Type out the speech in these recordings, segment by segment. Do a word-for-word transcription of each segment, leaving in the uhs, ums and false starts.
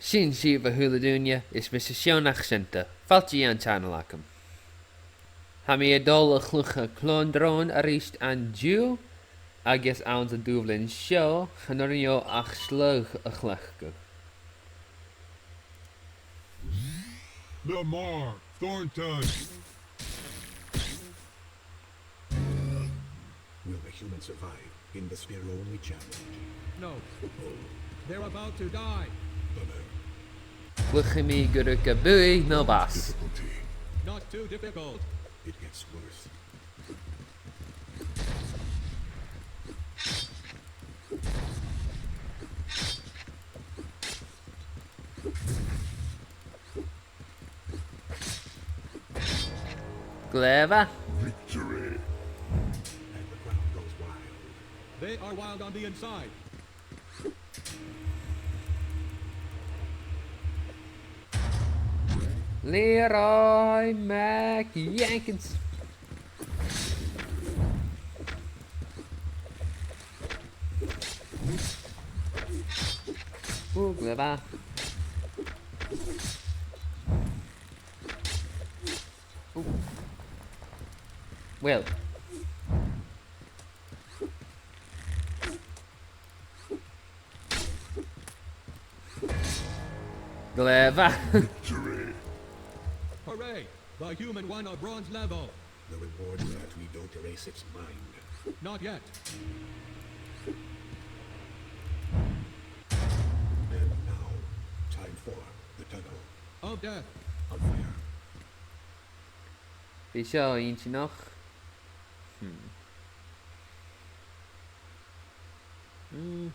Sin sibh, a h-uile duine, is mise Seonaidh Seanta. Fàilte dhan channel agam. Tha mi a' dol a chluich Clòndròn a-rithist an-diugh, agus anns an dùbhlan seo, chan urrainn dhomh ach sleagh a chleachdadh. Lamar Thornton. Will the human survive in the spear-only challenge? No. Oh. They're about to die. Bummer. Cluichidh mi gu ruige buaidh no bàs. Difficulty. Not too difficult. It gets worse. Glè mhath. Victory. And the crowd goes wild. They are wild on the inside. Leroy Mac Jenkins. Ò, glè mhath. Ò. Well. Glè mhath. Victory. Hooray! The human won a bronze level. The reward is that we don't erase its mind. Not yet. And now, time for the tunnel. Of death. Of fire. Bidh seo inntinneach. Hmm. Hmm.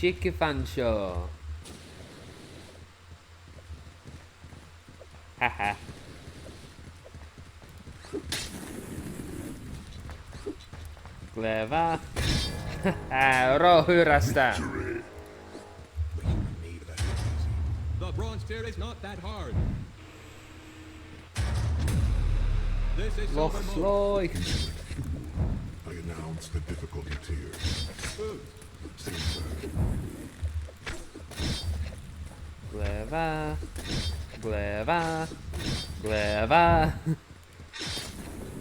Check a' phan seo. Ha ha. Glè mhath. Ha ha, ro fhurasta. Victory. The human made that look easy. The bronze tier is not that hard. This is Loch Silver Moon. Sloy. I announce the difficulty tier. Food. Glè mhath, glè mhath, glè mhath,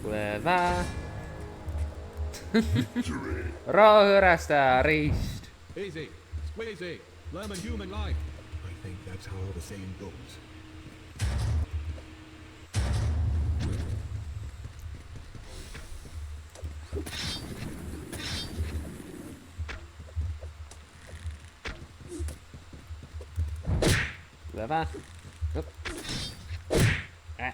glè mhath. Victory. Ro fhurasta a-rithist. Easy, squeezy, lemon human life. I think that's how the saying goes. Glè mhath. Oop. Ah.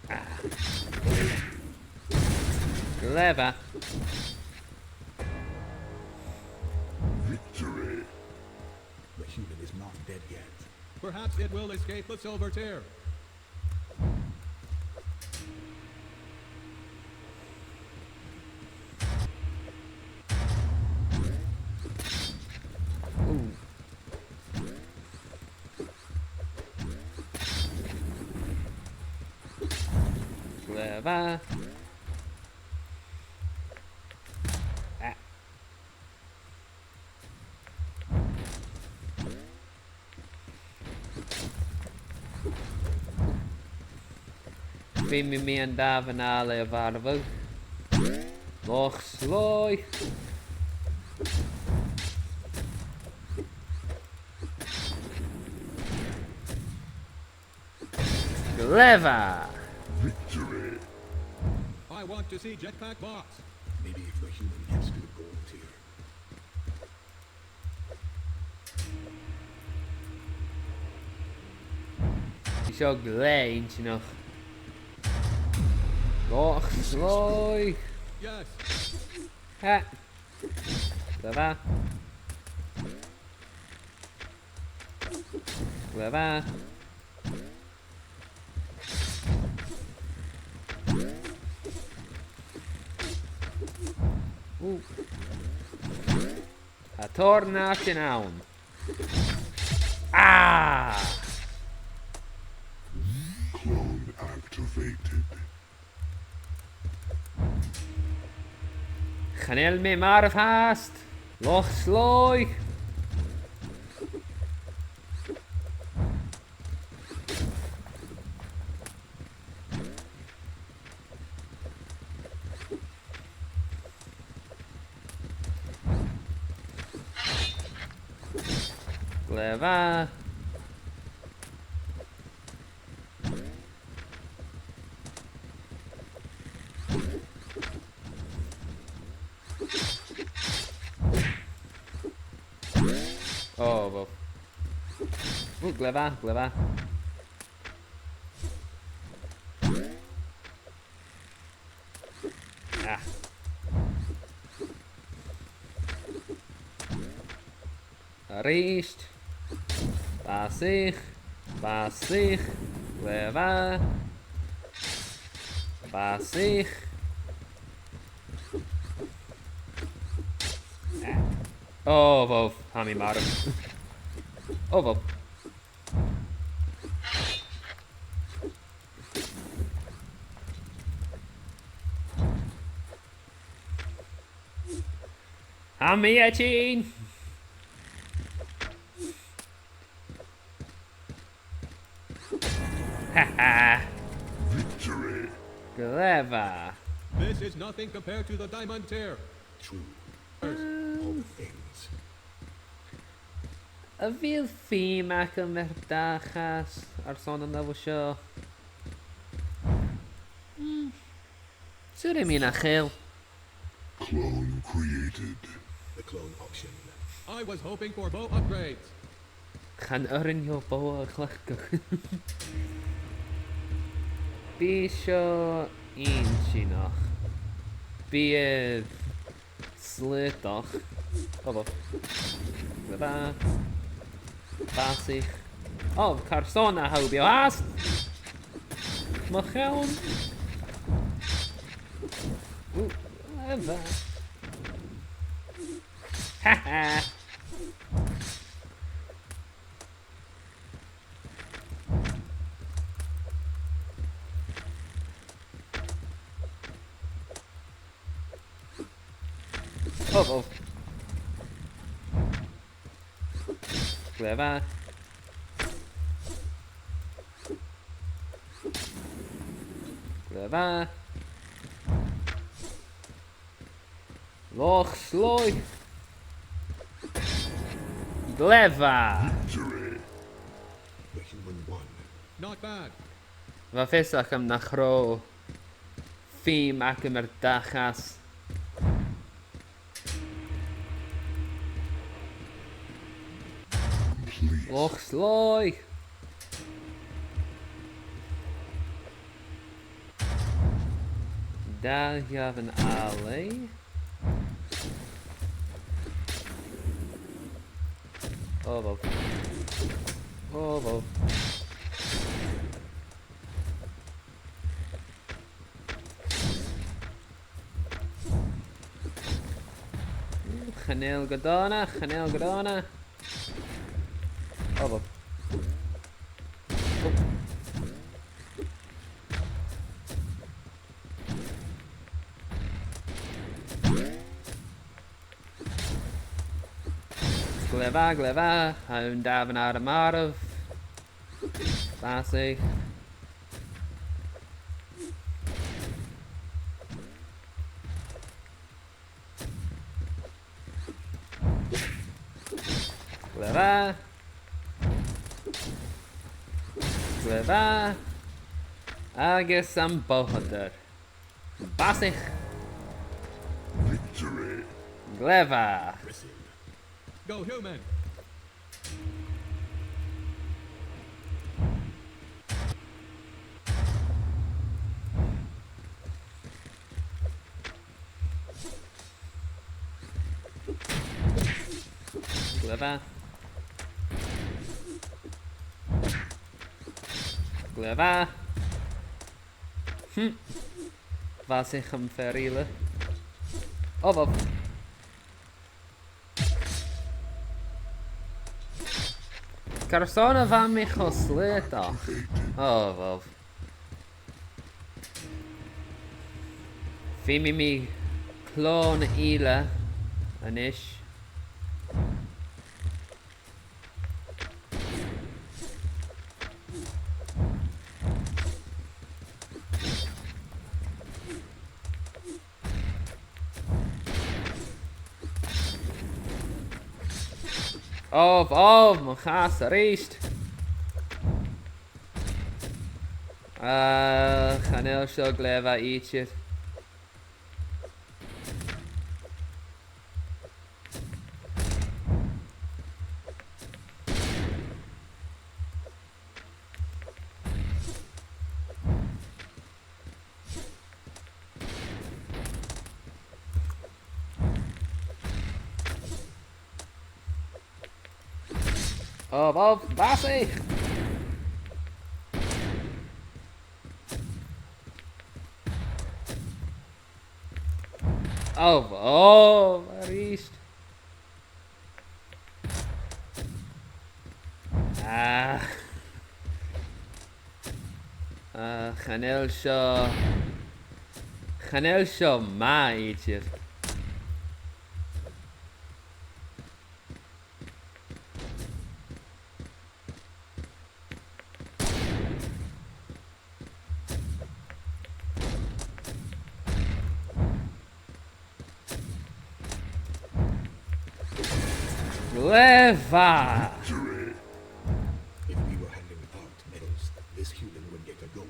Ah. Glè mhath. Victory. The human is not dead yet. Perhaps it will escape the silver tier. Ooh. Glè mhath. Ah. Feumaidh mi an damhan-alla a mharbhadh. Loch Sloy. Glè mhath! Victory! I want to see Jetpack Boss. Maybe if the human gets to the gold tier. Seo glè inntinneach. Loch Sloy! Yes. Ha! Glè mhath. Glè mhath. Ù. Tha tòrr nàdar ann. Ah! Clone activated. Chan eil mi marbh fhathast. Loch Slòigh. Glè mhath. Ò, bhò. Ù, glè mhath, glè mhath. Ah. A-rithist. Bàsaich. Bàsaich. Glè mhath. Bàsaich. Ah. Ò, bhò. Tha mi marbh. Ò, bhò. Tha mi a' tighinn! Ha ha! Victory! Glè mhath! This is nothing compared to the Diamond Tier. True. Of things. A bheil feum agam air dà chas airson an leibheil seo? Hmm. Saoilidh mi nach eil. Clone created. The clone option. I was hoping for bow upgrades. Chan urrainn dhomh bogha a chleachdadh. Bidh seo inntinneach. Bidh e slaodach. Ò, bhò. Bye bye. Bàsaich. Ò, carson a tha thu beò fhathast? Mo cheann. Ù, bye bye. Ha ha. Ò, ò. Glè mhath. Glè mhath. Loch Slòigh. Glè mhath. Victory. The human won. Not bad. Bha fios agam nach robh feum agam air dà chas. Loch Slòigh. Dà dheamhan-allaidh. Ò, bhò. Ò, bhò. Chan eil gu dona, chan eil gu dona. Ò, bhò. Glè mhath, glè mhath, tha an damhan-àrm marbh. Bàsaich. Glè mhath. Glè mhath. Agus am boghadair. Bàsaich. Victory. Glè mhath. Go human. Glè mhath. Glè mhath. Hm. Bhàsaich am fear eile. Ò, bhobh. Carson a bha mi cho slaodach? Ò, bhobh. Feumaidh mi clòn eile a-nis. Ò, ò, mo chas a-rithist. Ah, chan eil seo glè mhath idir. Ò, bhobh, bhàsaich! Ò, ò, a-rithist. Ah. Ah, chan eil seo, chan eil seo math idir. Glè mhath! If we were handing out medals, this human would get a gold.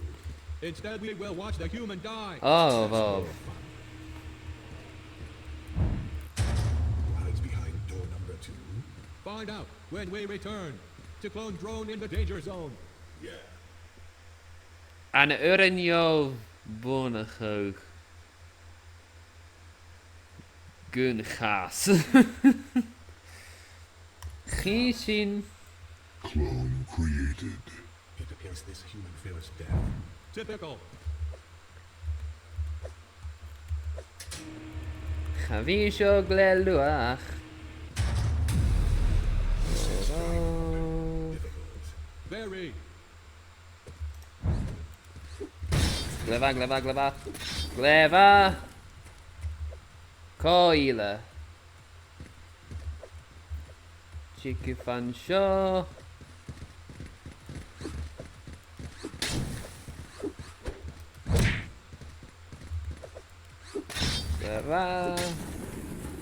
Instead, we will watch the human die. Ò, bhobh. Who hides behind door number two? Find out when we return to clone drone in the danger zone. Yeah. An urrainn dhomh buannachadh gun chas? Chì sinn. Clone created. It appears this human fears death. Typical. Cha bhi seo glè luath. Very. Glè mhath, glè mhath, glè mhath. Glè mhath. Cò eile? Tiogaidh an seo. Glè mhath.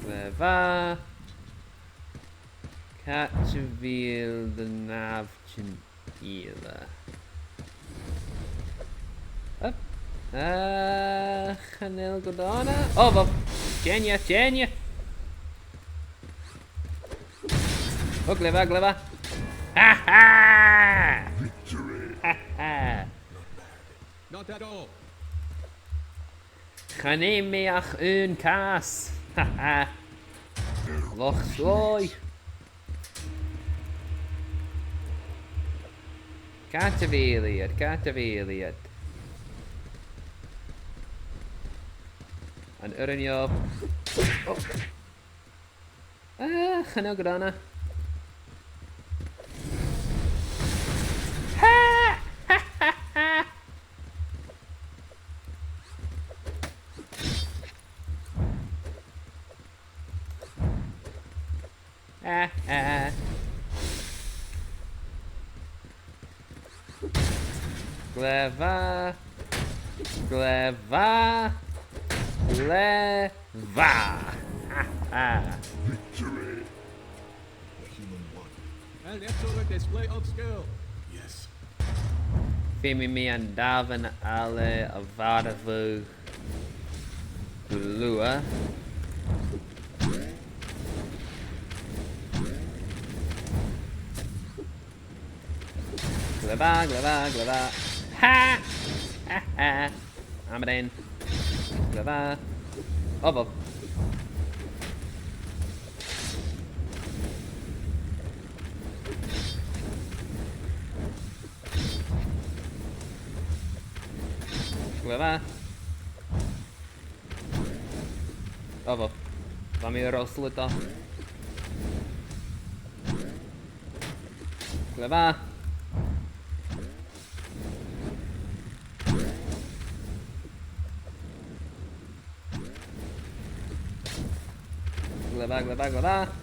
Glè mhath. Càit a bheil an nàmhaid eile? Up. Ah, chan eil gu dona. Ò, bhobh. Teine, teine. Ò, glè mhath, glè mhath. Ha ha! Victory. Ha ha! Not at all. Chan eil mi ach aon cas. Ha ha. Loch Slòigh. Càit a bheil iad, càit a bheil iad? An urrainn dhomh? Oh. Ah, chan eil gu dona. Ha! Ha, ha, ha! Ah, ah. Glè mhath. Glè mhath. Glè mhath. Ha, ha. Victory. The human won. An excellent display of skill. Yes. Feumaidh mi an damhan eile a mharbhadh gu luath. Glè mhath, glè mhath, glè mhath. Ha! Ha, ha. Amadan. Glè mhath. Ò, bhobh. Glè mhath. O, bha. Bha mi air osla dha. Glè mhath. Glè mhath, glè mhath, glè mhath.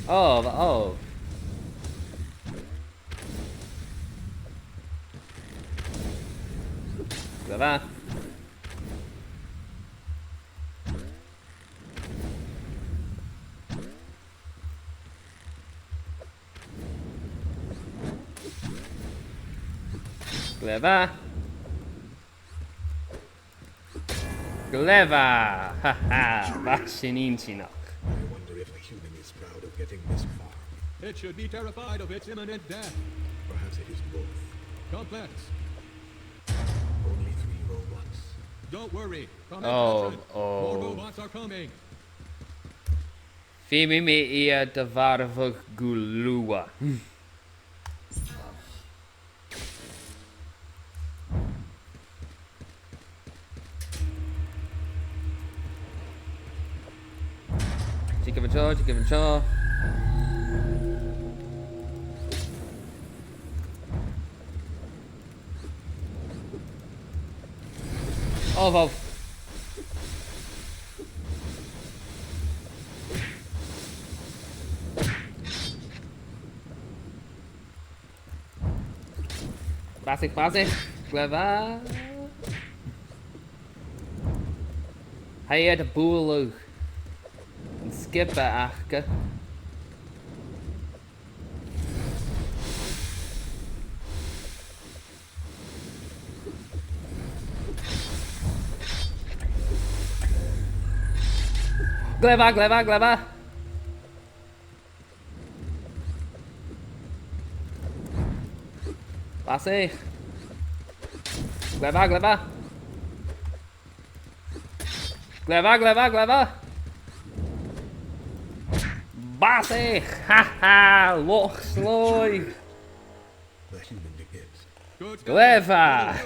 O, bha, o. Glè mhath. Glè mhath. Glè mhath. Ha ha. Bha sin inntinneach. I wonder if a human is proud of getting this far. It should be terrified of its imminent death. Perhaps it is both. Complex. Only three robots. Don't worry. Commit action. Oh, oh. More robots are coming. Feumaidh mi iad a mharbhadh gu luath. Tiugainn an seo, tiugainn an seo. O, bha. Bàsaich, bàsaich. Glè mhath. Tha iad a' bualadh an sgioba aca. Glè mhath, glè mhath, glè mhath. Bàsaich. Glè mhath, glè mhath. Glè mhath, glè mhath, glè mhath. Bàsaich! Ha ha! Loch Slòigh! Glè mhath!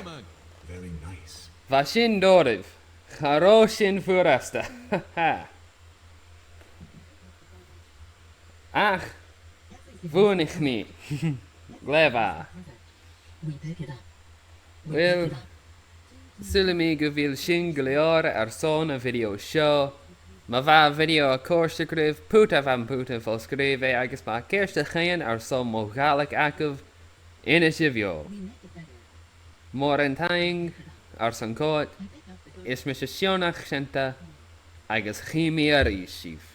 Very nice. Bha sin doirbh. Cha robh sin furasta. Ha ha. Ach, bhuannaich mi. Glè mhath. Uill, saoilidh mi gu bheil sin gu leòr airson a' video seo. Ma bha a' video a' còrdadh ribh, put am putan fo-sgrìobhaidh agus ma tha ceist a chionn airson mo Ghàidhlig agaibh, innsibh dhomh. Mòran taing airson coimhead, is mise Sionnach Seunta agus chì mi a-rithist sibh.